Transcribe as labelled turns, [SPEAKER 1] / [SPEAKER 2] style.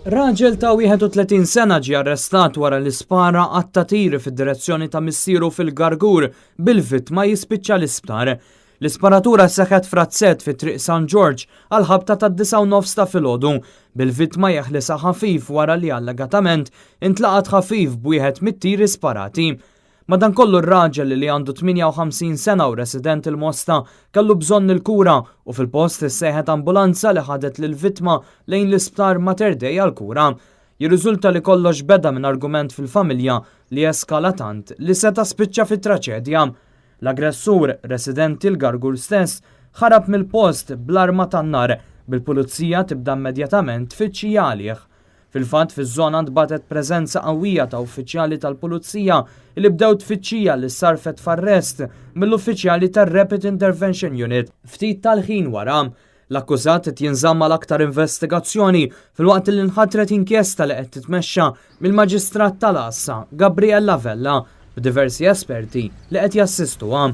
[SPEAKER 1] Raġel ta' 31 sena ġie arrestat wara li spara għadd ta' tiri fid-direzzjoni ta' missieru fil-Gargur bil-vittma jispiċċa l-isptar. L-isparatura seħħet f'razzett fi Triq San Ġorġ għal ħabta tad-9:30 ta' filgħodu, bil-vittma jeħlisha ħafif wara li allegatament intlaqat ħafif b'wieħed mit-tiri sparati. Madankollu r-raġel li għandu 58 sena u resident il-Mosta kellu bżonn il-kura u fil-post issejħet ambulanza li ħadet lill-vittma lejn l-isptar Mater Dei għall-kura. Jirriżulta li kollox beda minn argument fil-familja li eskala tant li seta' spiċċa fi traċedja. L-aggressur, residenti l-Gargur stess, ħarab mill-post bl-arma tan-nar, bil-pulizija tibda immedjatament tfittxija għalih. Fil-fatt, fiż-żona ntbagħtet preżenza qawwija ta' uffiċjali tal-Pulizija li bdew tfittxija li ssarrfet f'arrest mill-uffiċjali tar-Rapid Intervention Unit ftit tal-ħin wara. L-akkużat qed jinżamm għal aktar investigazzjoni filwaqt li nħatret inkjesta li qed titmexxa mill-Maġistrat tal-Għassa, Gabriella Vella, b'diversi esperti li qed jassistuha.